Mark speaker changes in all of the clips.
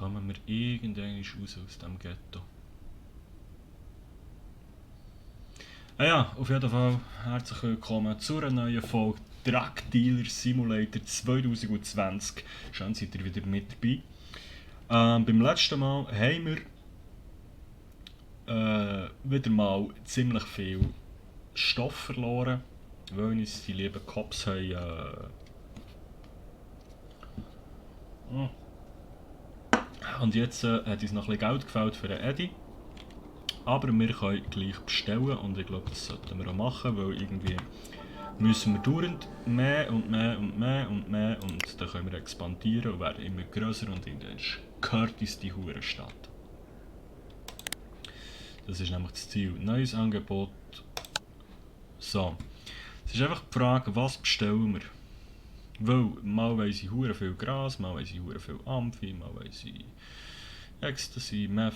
Speaker 1: kommen wir irgendwann raus aus dem Ghetto. Ja, auf jeden Fall herzlich willkommen zu einer neuen Folge Drug Dealer Simulator 2020. Schön seid ihr wieder mit dabei. Beim letzten Mal haben wir wieder mal ziemlich viel Stoff verloren, weil uns die lieben Cops haben. Und jetzt hat uns noch ein bisschen Geld gefällt für den Eddie. Aber wir können gleich bestellen und ich glaube, das sollten wir auch machen, weil irgendwie müssen wir dauernd mehr und mehr und mehr und mehr und dann können wir expandieren und werden immer grösser und irgendwann gehört uns die Hurenstadt. Das ist nämlich das Ziel. Neues Angebot. So. Es ist einfach die Frage, was bestellen wir? Weil mal weiss ich hure viel Gras, mal weiss ich hure viel Amphi, mal weiss ich Ecstasy, Meth.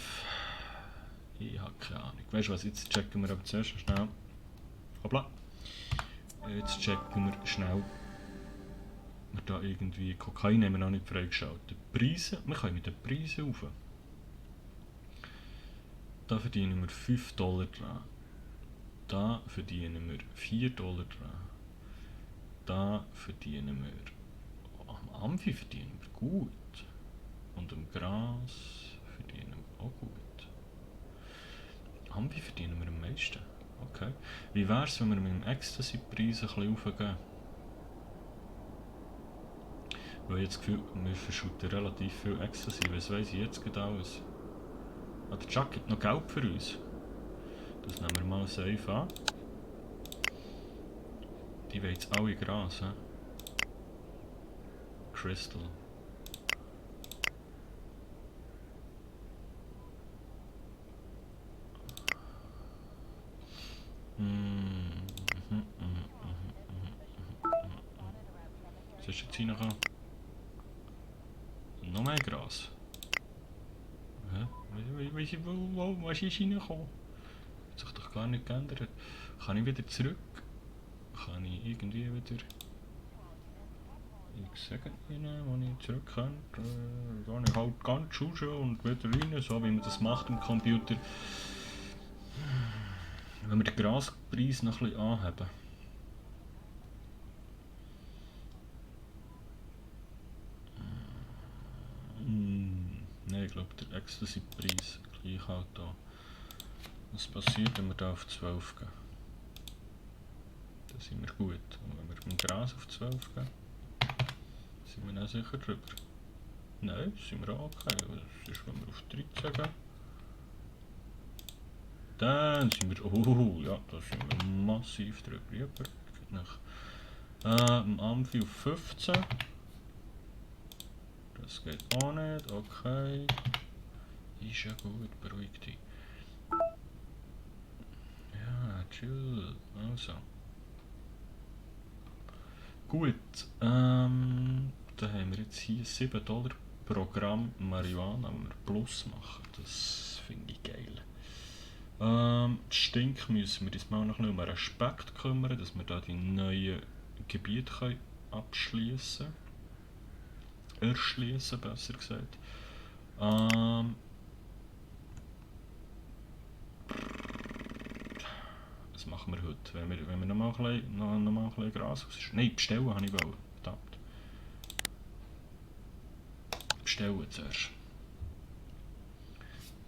Speaker 1: Ich habe keine Ahnung. Weißt du was, jetzt checken wir aber zuerst schnell. Hoppla. Jetzt checken wir schnell. Wir da irgendwie Kokain haben wir noch nicht freigeschaltet. Preise, wir können mit den Preisen rauf. Da verdienen wir $5 dran. Da verdienen wir $4 dran. Da verdienen wir... Am Amphi verdienen wir gut. Und am Gras verdienen wir auch gut. Amphi verdienen wir am meisten. Okay. Wie wäre es, wenn wir mit dem Ecstasy-Preis ein bisschen raufgehen? Weil ich jetzt das Gefühl, wir verschütten relativ viel Ecstasy. Was weiss ich jetzt gerade alles? Ah, der Chuck hat noch Geld für uns. Das nehmen wir mal safe an. Die wollen jetzt alle Gras, he? Crystal. Was ist jetzt reingekommen? Noch mehr Gras. Hä? Was ist reingekommen? Hat sich doch gar nicht geändert. Kann ich wieder zurück? Kann ich irgendwie wieder... Ich sage Ihnen, wenn ich zurück kann, gehe ich halt ganz raus und wieder rein, so wie man das macht im Computer. Wenn wir den Graspreis noch ein bisschen anheben. Nein, ich glaube der Ecstasy-Preis gleich halt da. Was passiert, wenn wir da auf 12 gehen? Da sind wir gut. Und wenn wir mit dem Gras auf 12 gehen, sind wir dann sicher drüber. Nein, sind wir auch okay. Was ist, wenn wir auf 13 gehen? Dann sind wir... Oh, ja, da sind wir massiv drüber. Ja, perfekt. Im Amphi auf 15. Das geht auch nicht, okay. Ist ja gut, beruhig dich. Ja, chill. Also. Gut, da haben wir jetzt hier $7 pro Gramm Marihuana, wenn wir Plus machen. Das finde ich geil. Stink müssen wir uns mal noch ein bisschen um Respekt kümmern, dass wir da die neuen Gebiete abschließen können. Erschließen, besser gesagt. Was machen wir heute? Wenn wir noch mal ein bisschen Gras aus... Nein, bestellen habe ich wollen. Verdammt. Bestellen zuerst.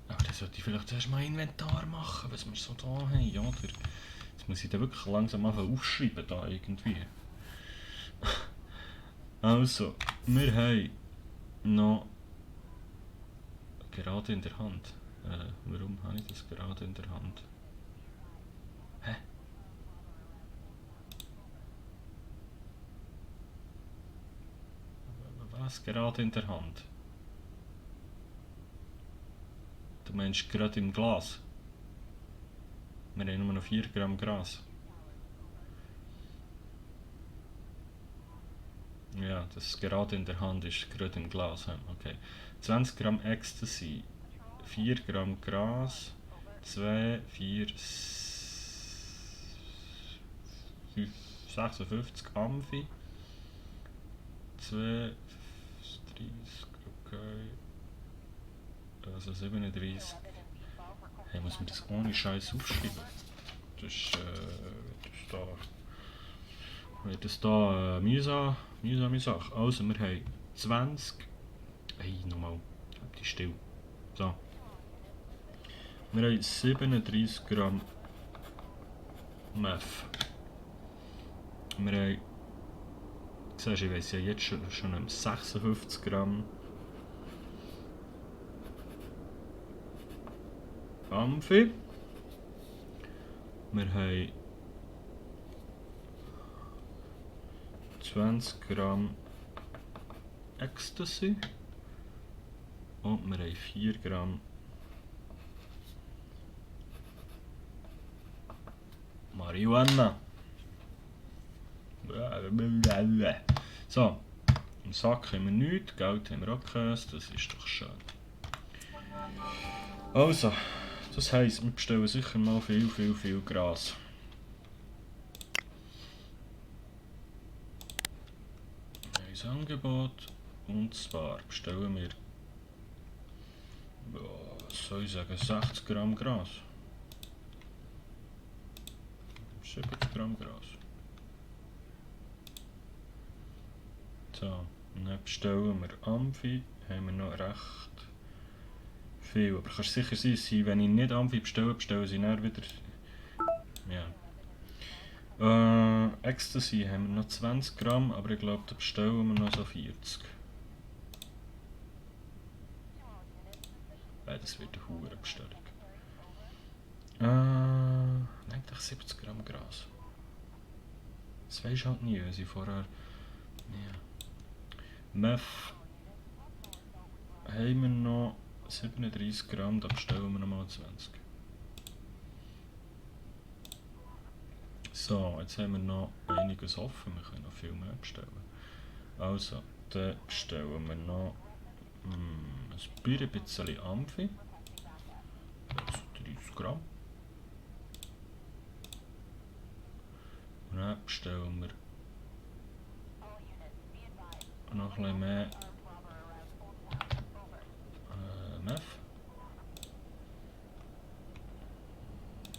Speaker 1: Aber dann sollte ich vielleicht zuerst mal Inventar machen, was wir so da haben, oder? Jetzt muss ich dann wirklich langsam aufschreiben da irgendwie. Also, wir haben noch gerade in der Hand. Warum habe ich das gerade in der Hand? Hä? Was gerade in der Hand? Du meinst gerade im Glas? Wir haben nur noch 4 Gramm Gras. Ja, das gerade in der Hand ist gerade im Glas. Okay. 20 Gramm Ecstasy, 4 Gramm Gras, 2, 4, 56 Amphi, 2, 30, okay. Also 37. Hey, muss man das ohne Scheiß aufschreiben? Das ist, das da mühsame Sache. Also, wir haben 20. Hey, nochmal. Halt die still. So. Wir haben 37 Gramm Meth. Wir haben, siehst, ich weiss ja jetzt schon 56 Gramm Amphi. Wir haben 20 Gramm Ecstasy. Und wir haben 4 Gramm Marihuana. So, im Sack haben wir nichts, Geld haben wir auch Käse, das ist doch schön. Also, das heisst, wir bestellen sicher mal viel Gras. Neues Angebot, und zwar bestellen wir, was soll ich sagen, 60 Gramm Gras. 70 Gramm Gras. So, dann bestellen wir Amphi, haben wir noch recht viel. Aber kannst sicher sein, wenn ich nicht Amphi bestelle, bestellen sie dann wieder. Ja. Ecstasy haben wir noch 20 Gramm, aber ich glaube, da bestellen wir noch so 40. Das wird eine hohe Bestellung. Eigentlich 70 Gramm Gras. Das weisst halt nie, wenn sie vorher. Ja. Meth haben wir noch 37 Gramm, da bestellen wir nochmal 20. So, jetzt haben wir noch einiges offen, wir können noch viel mehr bestellen. Also, dann bestellen wir noch ein bisschen Amphi, also 30 Gramm. Und dann bestellen wir noch ein bisschen mehr Meth.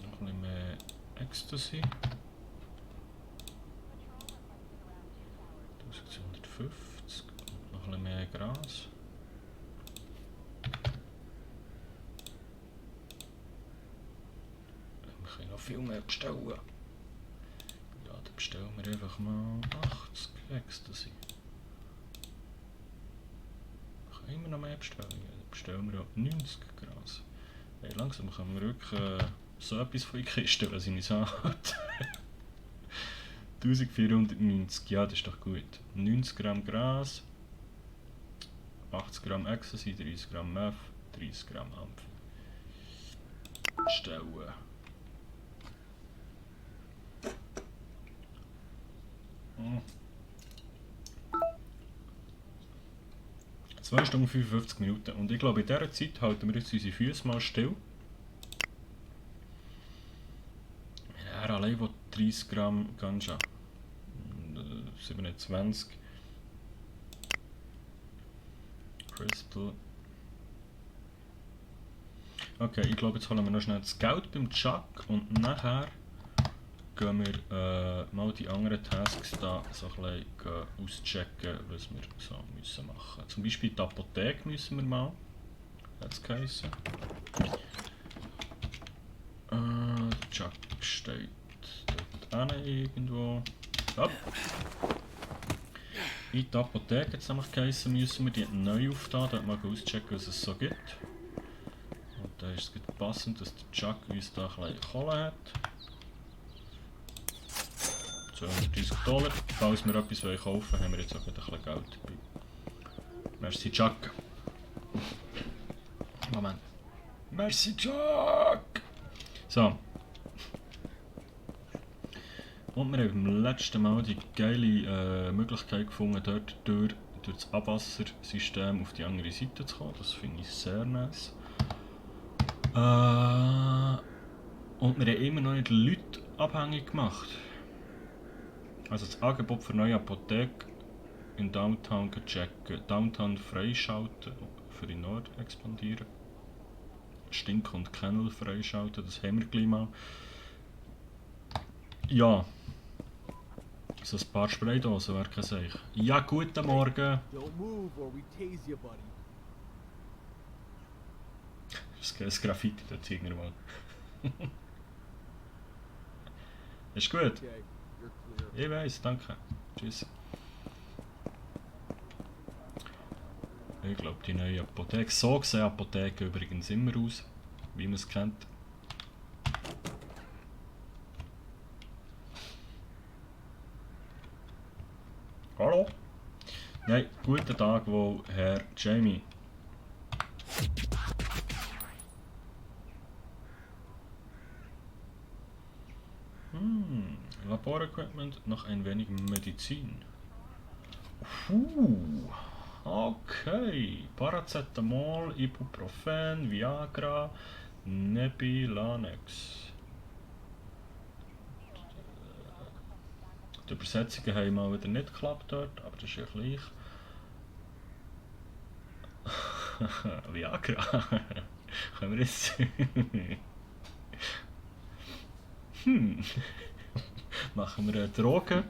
Speaker 1: Noch ein bisschen mehr Ecstasy. 1250. Und noch ein bisschen mehr Gras. Wir können noch viel mehr bestellen. Ja, dann bestellen wir einfach mal 80 Ecstasy. Können wir noch mehr bestellen? Dann bestellen wir auch 90 Gras. Hey, langsam können wir wirklich so etwas von in die Kiste, was ich nicht sage. 1490, ja, das ist doch gut. 90 Gramm Gras, 80 Gramm Ecstasy, 30 Gramm Meth, 30 Gramm Amphi. Bestellen. 2 Stunden 55 Minuten. Und ich glaube, in dieser Zeit halten wir jetzt unsere Füße mal still. Er allein will 30 Gramm Ganja. 27 Crystal. Okay, ich glaube, jetzt holen wir noch schnell das Geld beim Chuck und nachher gehen wir mal die anderen Tasks da so ein bisschen auschecken, was wir so müssen machen. Zum Beispiel die Apotheke müssen wir mal. Hat es geheißen. Der Chuck steht dort hinten irgendwo. Up. In die Apotheke hat es nämlich geheißen, müssen wir die neu auftauen, dort mal auschecken, was es so gibt. Und da ist es passend, dass der Chuck uns da ein bisschen Kohle hat. 230 $. Falls wir etwas kaufen wollen, haben wir jetzt auch ein bisschen Geld dabei. Merci Chuck. Moment. Merci Chuck! So. Und wir haben beim letzten Mal die geile Möglichkeit gefunden, dort durch das Abwassersystem auf die andere Seite zu kommen. Das finde ich sehr nice. Und wir haben immer noch nicht Leute abhängig gemacht. Also das Angebot für neue Apotheke in Downtown checken. Downtown freischalten, für den Nord expandieren. Stink und Kennel freischalten, das haben wir gleich mal. Ja. So ein paar Spraydosen wäre kein Seich. Ja, guten Morgen. Das Graffiti dort irgendwann. Ist gut. Ich weiss, danke. Tschüss. Ich glaube, die neue Apotheke. So sehen Apotheken übrigens immer aus, wie man es kennt. Hallo? Nein, guten Tag, wohl, Herr Jamie. Laborequipment, noch ein wenig Medizin. Okay. Paracetamol, Ibuprofen, Viagra, Nebilanex. Die Übersetzungen haben mal wieder nicht geklappt dort, aber das ist ja gleich. Viagra. Können wir jetzt... Machen wir eine Droge,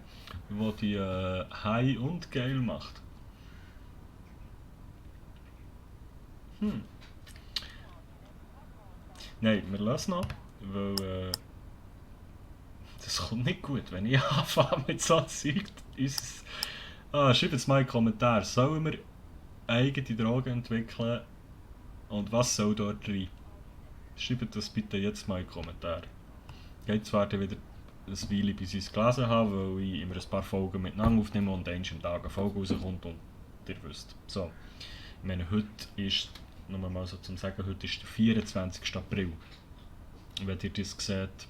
Speaker 1: die die high und geil macht. Nein, wir lassen noch, weil das kommt nicht gut, wenn ich anfange mit so Zeug. Schreibt jetzt mal in die Kommentare, sollen wir eigene Drogen entwickeln und was soll dort rein? Schreibt das bitte jetzt mal in die Kommentare. Geht zwar wieder eine Weile, bis ich es gelesen habe, weil ich immer ein paar Folgen miteinander aufnehme und eins am Tag eine Folge rauskommt und ihr wisst. So, ich meine, heute ist, nur mal so zum Sagen, heute ist der 24. April. Wenn ihr das seht,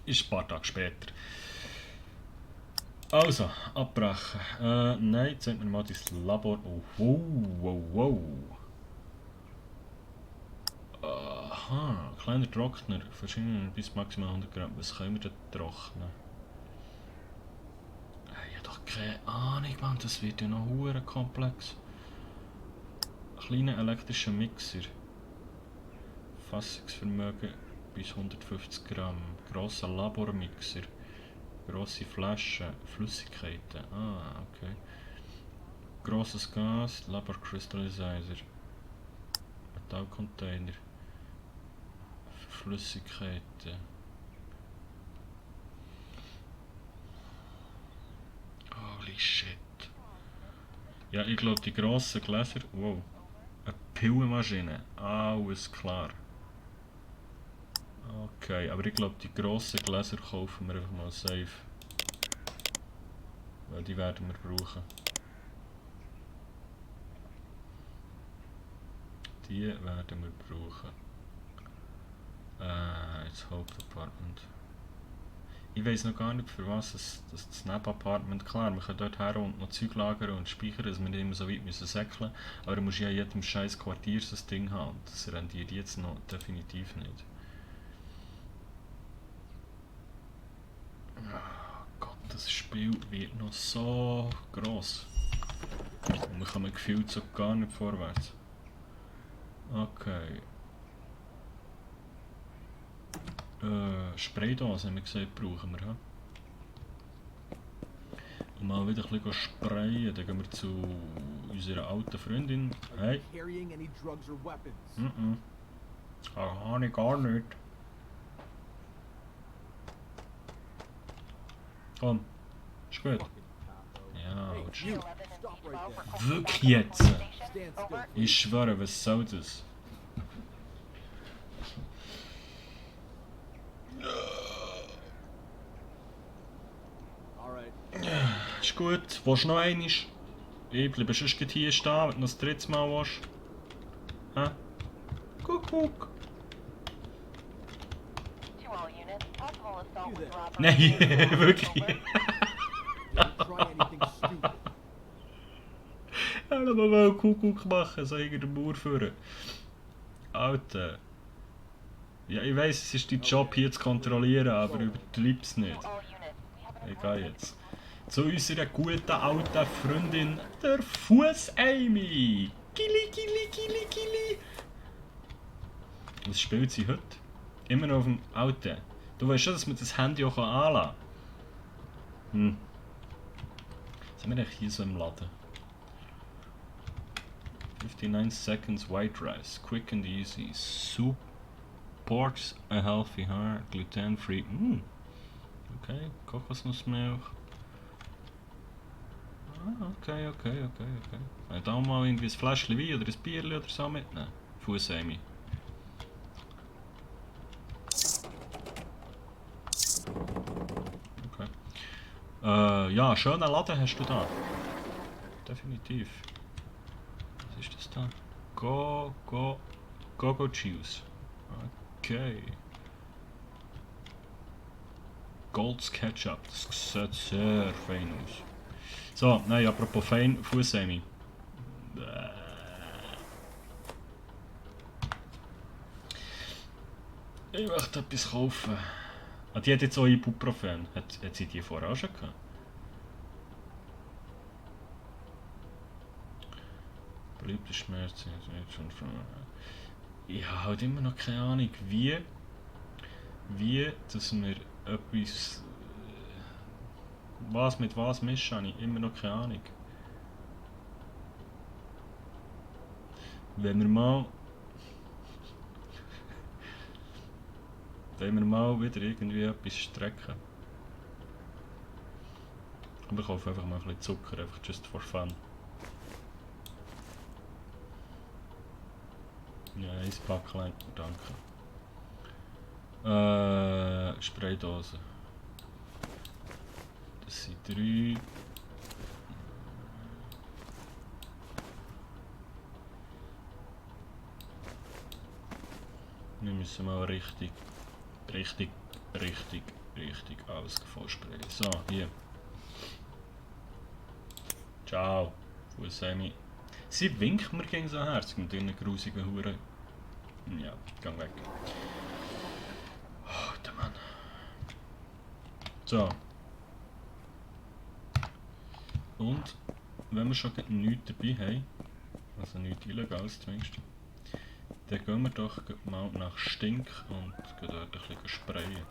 Speaker 1: ist ein paar Tage später. Also, abbrechen. Nein, zeig mir mal das Labor. Oh, wow. Aha, kleiner Trockner, verschiedene bis maximal 100 Gramm. Was können wir da trocknen? Ich habe doch keine Ahnung, Mann, das wird ja noch hure komplex. Kleiner elektrischer Mixer. Fassungsvermögen bis 150 Gramm. Grosser Labormixer. Grosse Flaschen, Flüssigkeiten. Okay. Grosses Gas, Laborcrystallizer. Metallcontainer. Flüssigkeiten. Holy shit. Ja, ich glaube die grossen Gläser. Wow. Eine Pillenmaschine. Alles klar. Okay, aber ich glaube die grossen Gläser kaufen wir einfach mal safe. Weil die werden wir brauchen. Die werden wir brauchen. Jetzt Hauptapartment. Ich weiß noch gar nicht, für was das Nebenapartment, klar, wir können dort her und noch Zeug lagern und speichern, dass wir nicht immer so weit müssen säckeln. Aber du musst ja in jedem scheiß Quartier so ein Ding haben. Das rendiert jetzt noch definitiv nicht. Oh Gott, das Spiel wird noch so gross. Und wir kommen gefühlt so gar nicht vorwärts. Okay. Spraydose haben wir gesagt, brauchen wir. He? Und mal wieder ein bisschen sprayen, dann gehen wir zu unserer alten Freundin. Hey. Habe ich gar nicht. Komm, ist gut. Ja, wirklich jetzt? Ich schwöre, was soll das? Ist gut. Willst du noch einmal? Ich bleibe sonst hier stehen, wenn du noch das dritte Mal willst. Hä? Kuckuck. Nein, wirklich. Lass mal Kuckuck machen, so irgendeinen Mauer führen. Alter. Ja, ich weiss, es ist dein Job hier zu kontrollieren, aber übertreib's nicht. Egal jetzt. Zu unserer guten alten Freundin, der Fuß Amy. Kili. Was spielt sie heute? Immer noch auf dem Alten. Du weißt schon, dass man das Handy auch anlassen kann. Was haben wir eigentlich hier so im Laden? 59 seconds white rice. Quick and easy. Supports a healthy heart. Gluten free. Okay. Kokosnussmilch. Okay. Kann ich da mal irgendwie ein Fläschchen Wein oder ein Bierchen oder so mitnehmen? Fußemi. Okay. Ja, schöner Laden hast du da. Definitiv. Was ist das da? Go Juice. Okay. Golds Ketchup. Das sieht sehr fein aus. So, nein, apropos fein, Fußemi. Ich möchte etwas kaufen. Ah, die hat jetzt auch Ibuprofen. Hat sie die vorher auch schon gehabt? Beliebte Schmerzen. Ich habe halt immer noch keine Ahnung, wie dass wir etwas. Was mit was mischen, habe ich immer noch keine Ahnung. Wenn wir mal wieder irgendwie etwas strecken. Aber ich kaufe einfach mal ein bisschen Zucker, einfach just for fun. Ja, ein Päckchen, danke. Spraydose. Das sind 3. Wir müssen mal richtig alles vollsprayen. So, hier. Ciao, Fußemi. Sie winkt mir gegen so herzig mit ihren grusigen Huren. Ja, gang weg. Oh, der Mann. So. Und, wenn wir schon nichts dabei haben, also nichts Illegales zumindest, dann gehen wir doch mal nach Stink und gehen dort ein bisschen sprayen.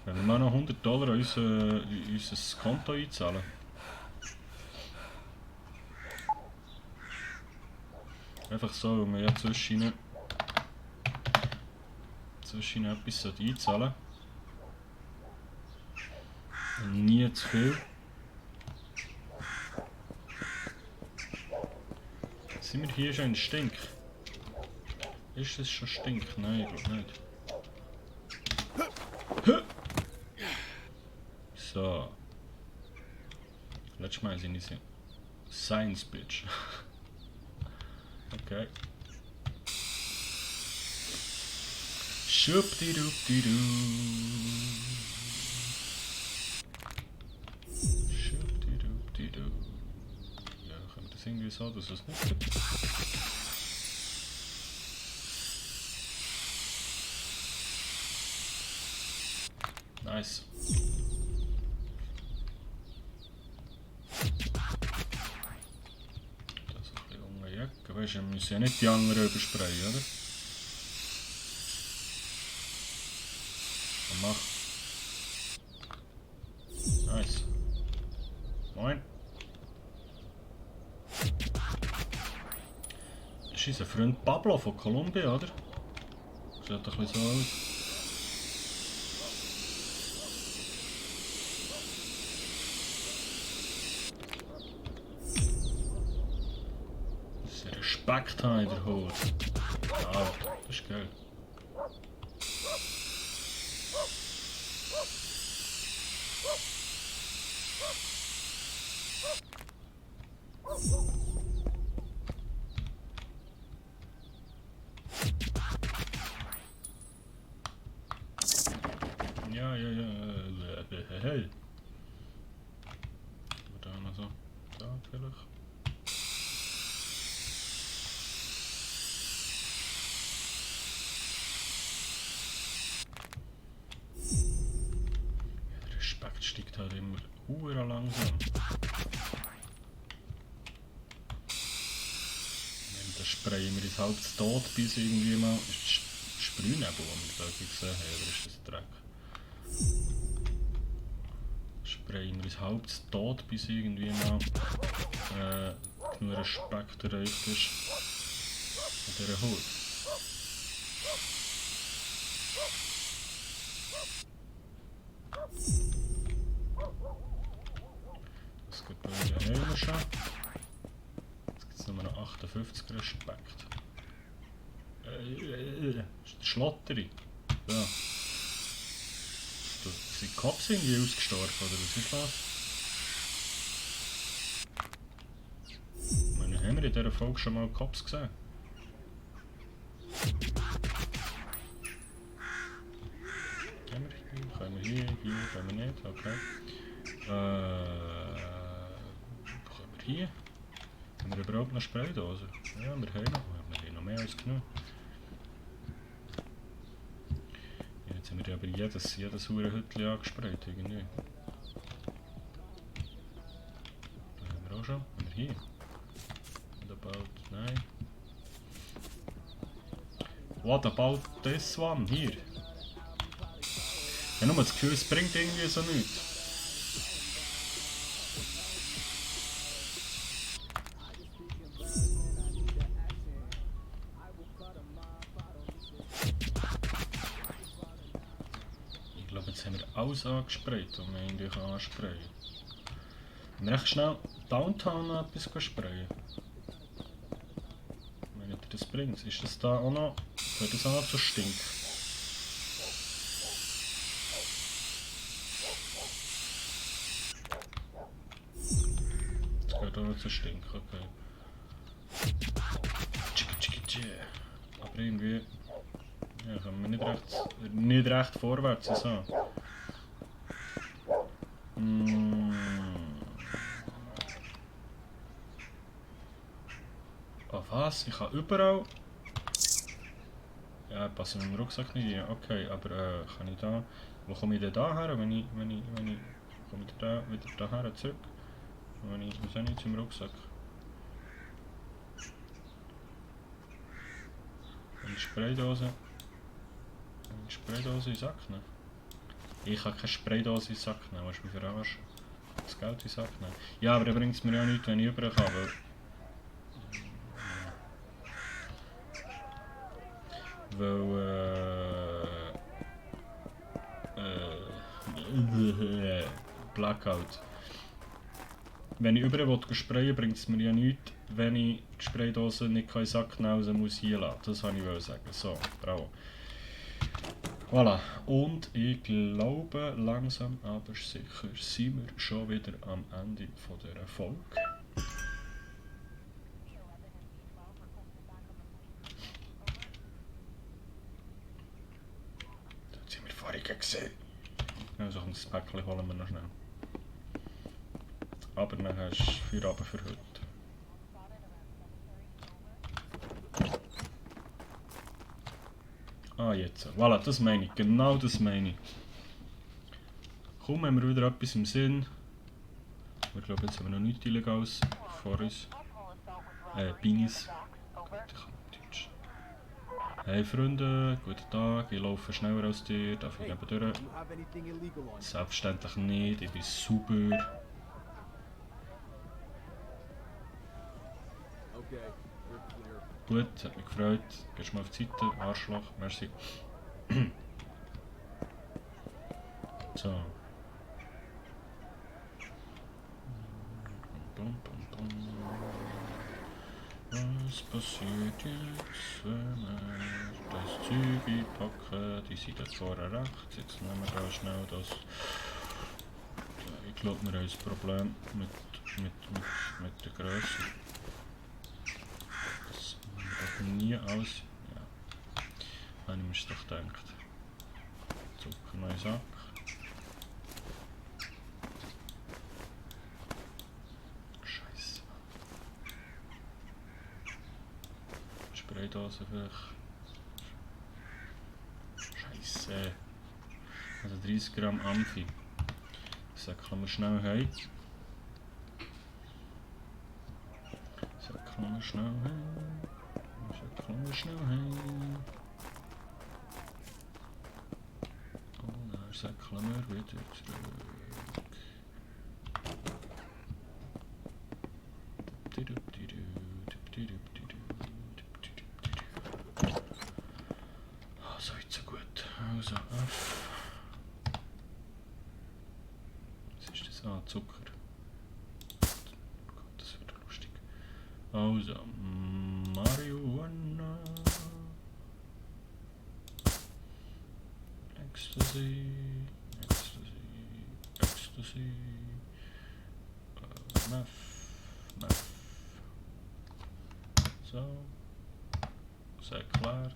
Speaker 1: Wenn wir mal noch $100 in unser Konto einzahlen. Einfach so, weil wir ja zwischen etwas einzahlen. Und nie zu viel. Sind wir hier schon in Stink? Ist es schon Stink? Nein, ich glaube nicht. So. Letztes Mal sind sie Science Bitch. Okay. Schubdidubidu. Schubdidubidu. Ja, können wir das irgendwie so, dass es nicht gibt? Nice. Das ist ein bisschen unge Jacke. Weißt du, wir müssen ja nicht die anderen übersprayen, oder? Und mach. Nice. Moin. Das ist unser Freund Pablo von Kolumbien, oder? Sieht ein bisschen so aus. Respekt haben in der Hut. Ja, das ist geil. Ja. Hey. Da noch so. Da vielleicht. Der Respekt steigt halt immer langsam. sprayen wir uns halb zu tot, bis irgendwie mal... Ist das Sprühnebel, den wir da gesehen haben, oder ist das Dreck? Sprayen wir uns halb zu tot, bis irgendwie mal genug Respekt erreicht ist an dieser Haut. Das geht bei mir immer schon. Jetzt gibt es nur noch 58 Respekt. Schlotteri. Ja. Sind die Cops irgendwie ausgestorben, oder was ist das? Ich meine, haben wir in dieser Folge schon mal Cops gesehen? Können wir hier, können wir nicht, okay. Können wir hier? Haben wir überhaupt noch Spraydose? Ja, wir haben noch mehr als genug. Jetzt haben wir aber jedes Hurenhütchen angesprayt irgendwie. Da haben wir auch schon. Haben wir hier? What about... Nein. What about this one? Hier. Ich habe nur das Gefühl, es bringt irgendwie so nichts. Ich glaube, jetzt haben wir alles angesprayt, was wir eigentlich ansprayen können. Wir recht schnell Downtown noch etwas sprayen. Wenn ihr das bringt, ist das da auch noch... Wird das auch noch zu stinken? Auch noch zu stinken, okay. Aber irgendwie ja, kommen wir nicht recht vorwärts. So. Oh was? Ich habe überall... Ja, passt mit dem Rucksack nicht rein. Okay, aber kann ich da... Wo komme ich denn da her, wenn ich... Komme ich da wieder daher zurück? Was habe ich jetzt im Rucksack? Eine Spraydose. Eine Spraydose in den Sack nehmen? Ich kann keine Spraydose in den Sack nehmen, willst du mich verarschen? Das Geld in den Sack nehmen? Ja, aber er bringt es mir ja nichts, wenn ich über kann, Blackout. Wenn ich über sprayen bringt es mir ja nichts, wenn ich die Spraydose nicht in den Sack nehmen muss hier lassen. Das wollte ich sagen. So, bravo. Voilà. Und ich glaube, langsam aber sicher sind wir schon wieder am Ende von dieser Folge. Das sind wir vorhin gesehen. Also das Päckchen holen wir noch schnell. Aber dann hast du Feierabend für heute. Ah, jetzt. Voilà, das meine ich. Genau das meine ich. Kaum haben wir wieder etwas im Sinn. Ich glaube, jetzt haben wir noch nichts Illegales vor uns. Binis. Gut, ich kann Deutsch. Hey Freunde, guten Tag. Ich laufe schneller als dir. Darf ich nebendurch? Selbstverständlich nicht. Ich bin super. Gut, hat mich gefreut. Gehst mal auf die Seite, Arschloch, merci. So. Was passiert jetzt, wenn wir das Zeug einpacken? Die sind jetzt vorher rechts. Jetzt nehmen wir da schnell das. Ich glaube, wir haben ein Problem mit der Größe. Nie aus. Ja. Habe ich mir doch gedacht. Zucker, neuer Sack. Scheiße. Spraydose vielleicht. Scheiße. Also 30 Gramm Amphi. Säckeln wir schnell heim. Säckeln wir schnell heim. Kommen wir schnell heim. Und dann säckeln wir wieder zurück. So weit so gut. Also F. Was ist das? Ah, Zucker. Gott, das wird lustig. Also, Marihuana. Ecstasy. Ecstasy. Ecstasy. Meth. Meth. So. Sehr klar.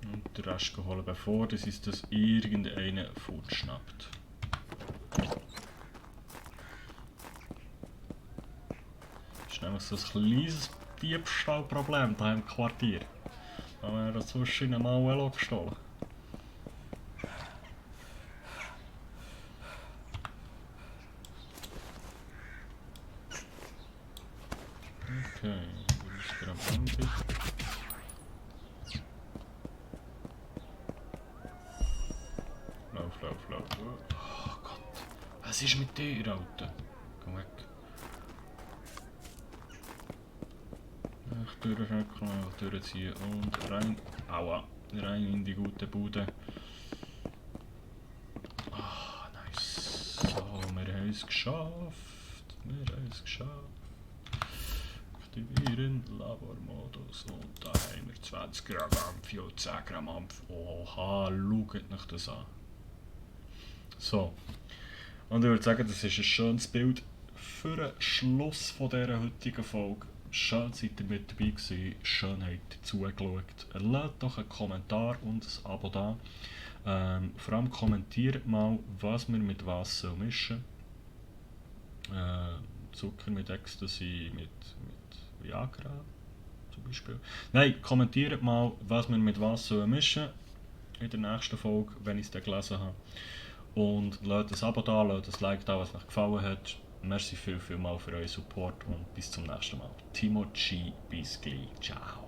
Speaker 1: Und den Rest holen, bevor das ist das irgendeine Food schnappt. Das ist nämlich so ein kleines Diebstahlproblem hier im Quartier. Da haben wir zwischen mal ein Velo gestohlen. Okay, wo ist der am Ende? Lauf, lauf, lauf. Oh Gott, was ist mit dir, Alter? Komm weg. Durchschnecken, durchziehen und rein. Aua, rein in die gute Bude. Ah, nice. So, wir haben es geschafft. Wir haben es geschafft. Aktivieren Labormodus und da haben wir 20 Gramm Amphi und 10 Gramm Amphi. Oha, schaut euch das an. So, und ich würde sagen, das ist ein schönes Bild für den Schluss von dieser heutigen Folge. Schön seid ihr mit dabei gewesen, schön habt ihr zugeschaut. Lasst doch einen Kommentar und ein Abo da. Vor allem kommentiert mal, was wir mit was mischen. Zucker mit Ecstasy, mit Viagra zum Beispiel. Nein, kommentiert mal, was wir mit was mischen in der nächsten Folge, wenn ich es dann gelesen habe. Und lasst ein Abo da, lasst ein Like da, was euch gefallen hat. Merci viel mal für euren Support und bis zum nächsten Mal. Timo G. Bis gleich. Ciao.